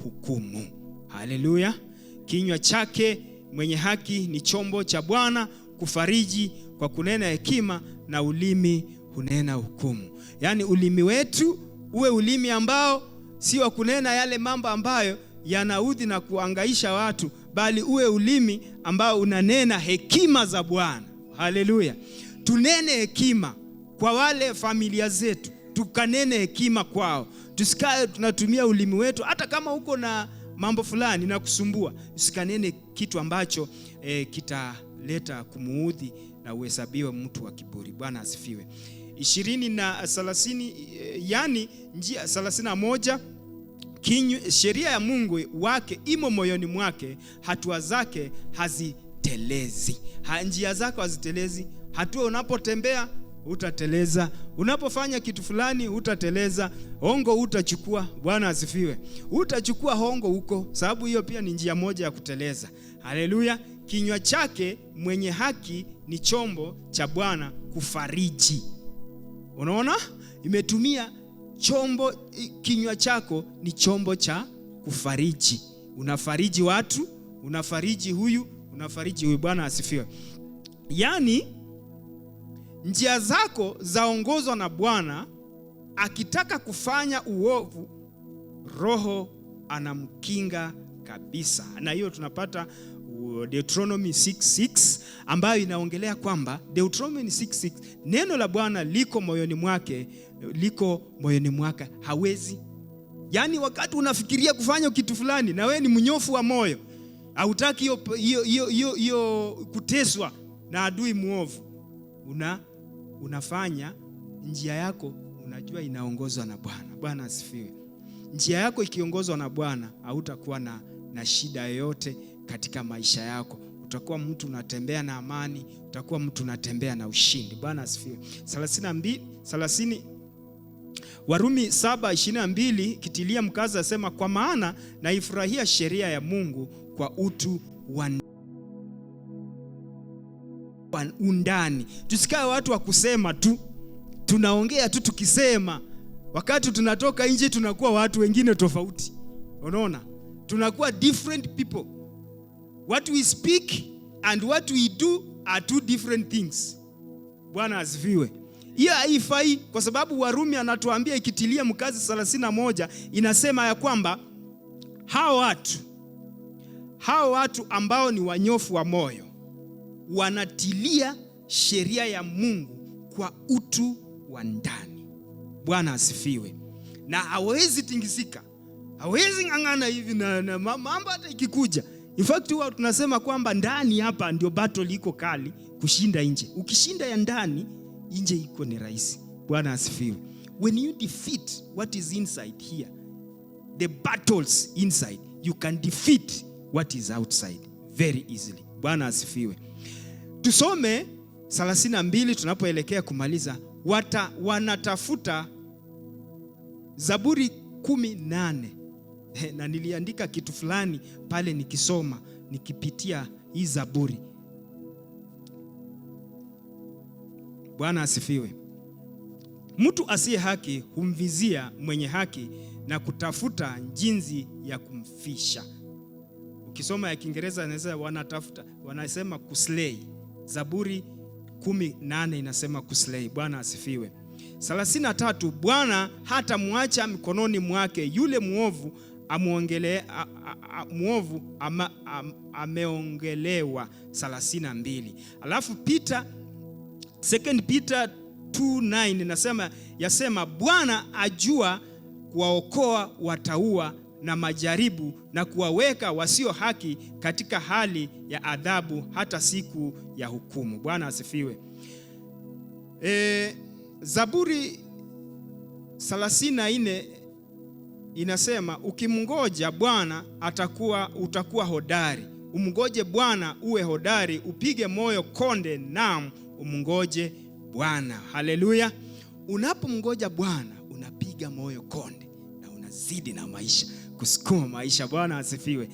hukumu. Haleluya! Kinywa chake mwenye haki ni chombo cha Bwana kufariji kwa kunena hekima, na ulimi hunena hukumu. Yaani ulimi wetu uwe ulimi ambao si wa kunena yale mambo ambayo yanaudhi na kuangaisha watu, bali uwe ulimi ambao unanena hekima za Bwana. Haleluya! Tunene hekima kwa wale familia zetu, tukanene hekima kwao. Tusikae tunatumia ulimi wetu, hata kama uko na mambo fulani na kusumbua, usikanene kitu ambacho kitaleta kumuudhi na uhesabiwe mtu wa kiburi. Bwana asifiwe. 20 na 30, yani njia 31, Sheria ya Mungu wake imo moyoni mwake, hatua zake hazitelezi. Njia zako hazitelezi. Hatua unapotembea hutateleza, unapofanya kitu fulani hutateleza, hongo hutachukua. Bwana asifiwe. Hutachukua hongo huko, sababu hiyo pia ni njia moja ya kuteleza. Haleluya. Kinywa chake mwenye haki ni chombo cha Bwana kufariji. Unaona? Imetumia chombo, kinywa chako ni chombo cha kufariji. Unafariji watu, unafariji huyu, unafariji huyu. Bwana asifiwe. Yaani njia zako zaongozwa na Bwana, akitaka kufanya uovu roho anamkinga kabisa. Na hiyo tunapata Deuteronomy 6:6 ambayo inaongelea kwamba Deuteronomy 6:6, neno la Bwana liko moyoni mwake, liko moyoni mwake, hawezi. Yaani wakati unafikiria kufanya kitu fulani na wewe ni mnyofu wa moyo, hautaki hiyo kuteswa na adui muovu, unafanya njia yako, unajua inaongozwa na Bwana. Bwana asifiwe. Njia yako ikiongozwa na Bwana, hautakuwa na shida yoyote katika maisha yako. Utakuwa mtu unatembea na amani, utakuwa mtu unatembea na ushindi. Bwana asifiwe. 32, 30, Warumi 7:22 kitilia mkazo asema, kwa maana naifurahia sheria ya Mungu kwa utu wa undani. Tusikae watu wa kusema tu, tunaongea tu tukisema, wakati tunatoka nje tunakuwa watu wengine tofauti. Unaona? Tunakuwa different people. What we speak and what we do are two different things. Bwana asifiwe. Hiyo haifai, kwa sababu Warumi anatuambia ikitilia mkazi 31 inasema ya kwamba hao watu ambao ni wanyofu wa moyo wanatilia sheria ya Mungu kwa utu wa ndani. Bwana asifiwe. Na hawezi tingisika, hawezi ng'ang'ana hivi na mambo hata ikikuja. In fact huwa tunasema kwamba ndani hapa ndio battle iko kali kushinda nje. Ukishinda ya ndani, nje iko ni rahisi. Bwana asifiwe. When you defeat what is inside here, the battles inside, you can defeat what is outside very easily. Bwana asifiwe. Tusome 32 tunapoelekea kumaliza. Wanatafuta Zaburi 18. Na niliandika kitu fulani pale nikisoma, nikipitia hii Zaburi. Bwana asifiwe. Mtu asiye haki humvizia mwenye haki na kutafuta jinsi ya kumfisha. Ukisoma ya Kiingereza inasema wanatafuta, wanasema kuslay. Zaburi 18 inasema kuslay. Bwana asifiwe. 33, Bwana hatamwacha mikononi mwake yule muovu muovu ameongelewa. 32. Alafu Peter, 2 Peter 2:9 yasema Bwana ajua kuwaokoa wataua na majaribu na kuwaweka wasio haki katika hali ya adhabu hata siku ya hukumu. Bwana asifiwe. Zaburi 34 inasema ukimngoja Bwana utakuwa hodari. Umngoje Bwana uwe hodari, upige moyo konde, naam umngoje Bwana. Haleluya. Unapomngoja Bwana unapiga moyo konde na unazidi na maisha, kusukuma maisha. Bwana asifiwe.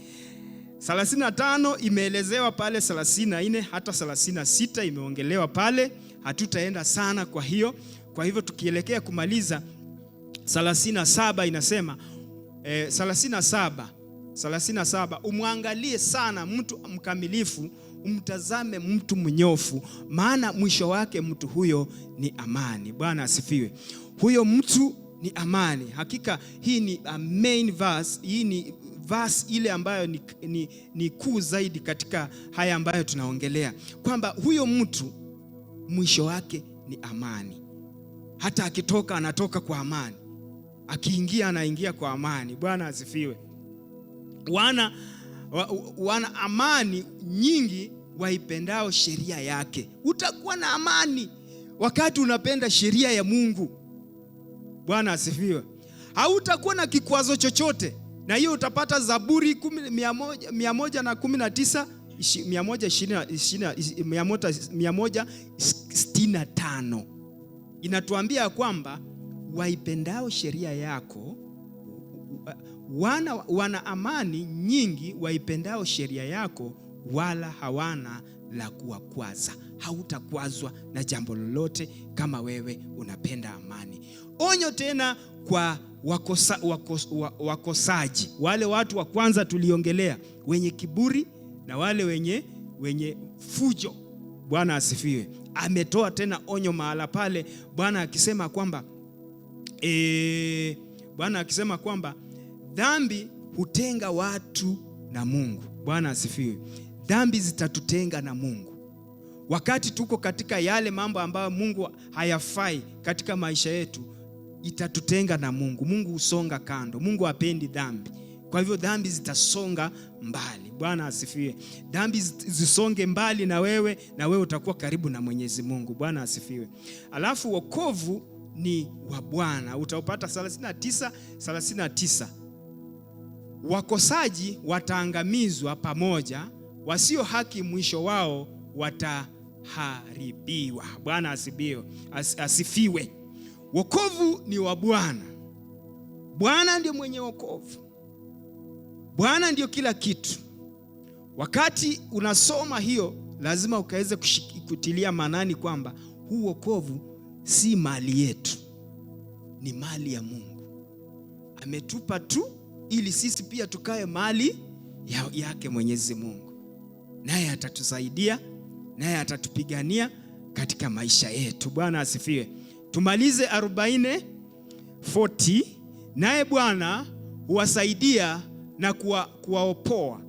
35 imeelezewa pale, 34 hata 36 imeongelewa pale. Hatutaenda sana kwa hiyo. Kwa hivyo tukielekea kumaliza 37 inasema, 37, umwangalie sana mtu mkamilifu, umtazame mtu mnyofu, maana mwisho wake mtu huyo ni amani. Bwana asifiwe. Huyo mtu ni amani. Hakika hii ni a main verse, hii ni verse ile ambayo ni kuu zaidi katika haya ambayo tunaongelea, kwamba huyo mtu mwisho wake ni amani. Hata akitoka anatoka kwa amani, akiingia anaingia kwa amani. Bwana asifiwe. Wana amani nyingi waipendao sheria yake. Utakuwa na amani wakati unapenda sheria ya Mungu. Bwana asifiwe. Hautakuwa na kikwazo chochote, na hiyo utapata Zaburi 119, 165 inatuambia kwamba waipendao sheria yako wana amani nyingi, waipendao sheria yako wala hawana la kuwakwaza. Hautakwazwa na jambo lolote kama wewe unapenda amani. Onyo tena kwa wakosaji, wale watu wa kwanza tuliongelea, wenye kiburi na wale wenye fujo. Bwana asifiwe. Ametoa tena onyo mahala pale, Bwana akisema kwamba Bwana akisema kwamba dhambi hutenga watu na Mungu. Bwana asifiwe. Dhambi zitatutenga na Mungu. Wakati tuko katika yale mambo ambayo Mungu hayafai katika maisha yetu, itatutenga na Mungu. Mungu husonga kando. Mungu hapendi dhambi. Kwa hivyo dhambi zitasonga mbali. Bwana asifiwe. Dhambi zisonge mbali na wewe, na wewe utakuwa karibu na Mwenyezi Mungu. Bwana asifiwe. Alafu wokovu ni wa Bwana. Utaupata 39:39. Wakosaji wataangamizwa pamoja, wasio haki mwisho wao wataharibiwa. Bwana asifiwe. Wokovu ni wa Bwana. Bwana ndiye mwenye wokovu. Bwana ndiyo kila kitu. Wakati unasoma hiyo, lazima ukaweze kutilia maanani kwamba huu wokovu si mali yetu, ni mali ya Mungu. Ametupa tu ili sisi pia tukae mali yake Mwenyezi Mungu. Naye atatusaidia, naye atatupigania katika maisha yetu. Bwana asifiwe. Tumalize 40:40. Naye Bwana huwasaidia na kuwaopoa,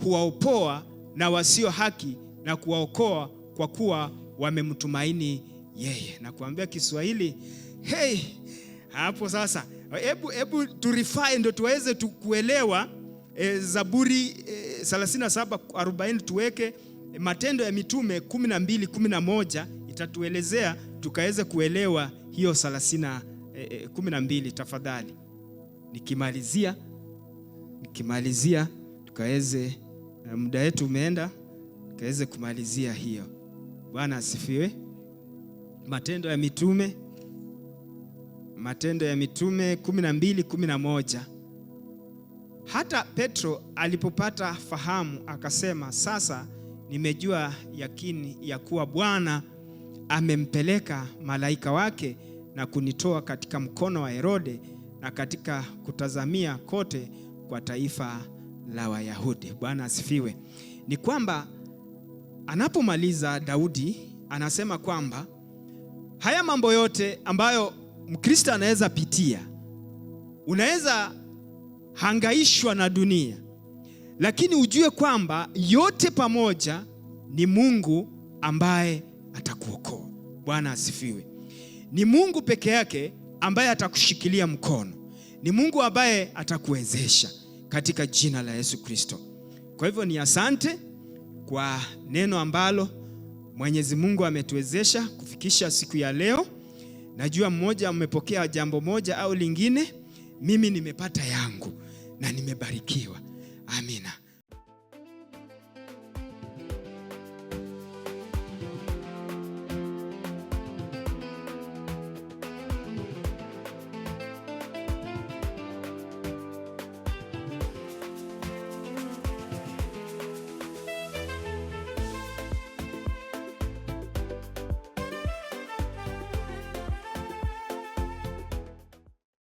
huwaopoa na wasio haki na kuwaokoa, kwa kuwa wamemtumaini yeye. Na kuambia Kiswahili, hey, hapo sasa hebu turify ndio tuweze kuelewa. Zaburi 37:40 tuweke Matendo ya Mitume 12:11 itatuelezea tukaweze kuelewa hiyo 12 tafadhali. Nikimalizia tukaweze, muda wetu umeenda, tukaweze kumalizia hiyo. Bwana asifiwe. Matendo ya Mitume, Matendo ya Mitume 12:11. Hata Petro alipopata fahamu akasema, sasa nimejua yakini ya kuwa Bwana amempeleka malaika wake na kunitoa katika mkono wa Herode na katika kutazamia kote kwa taifa la Wayahudi. Bwana asifiwe. Ni kwamba anapomaliza Daudi anasema kwamba haya mambo yote ambayo Mkristo anaweza pitia, unaweza hangaishwa na dunia, lakini ujue kwamba yote pamoja ni Mungu ambaye atakuokoa. Bwana asifiwe. Ni Mungu peke yake ambaye atakushikilia mkono. Ni Mungu ambaye atakuwezesha katika jina la Yesu Kristo. Kwa hivyo ni asante kwa neno ambalo Mwenyezi Mungu ametuwezesha kufikisha siku ya leo. Najua mmoja amepokea jambo moja au lingine. Mimi nimepata yangu na nimebarikiwa. Amina.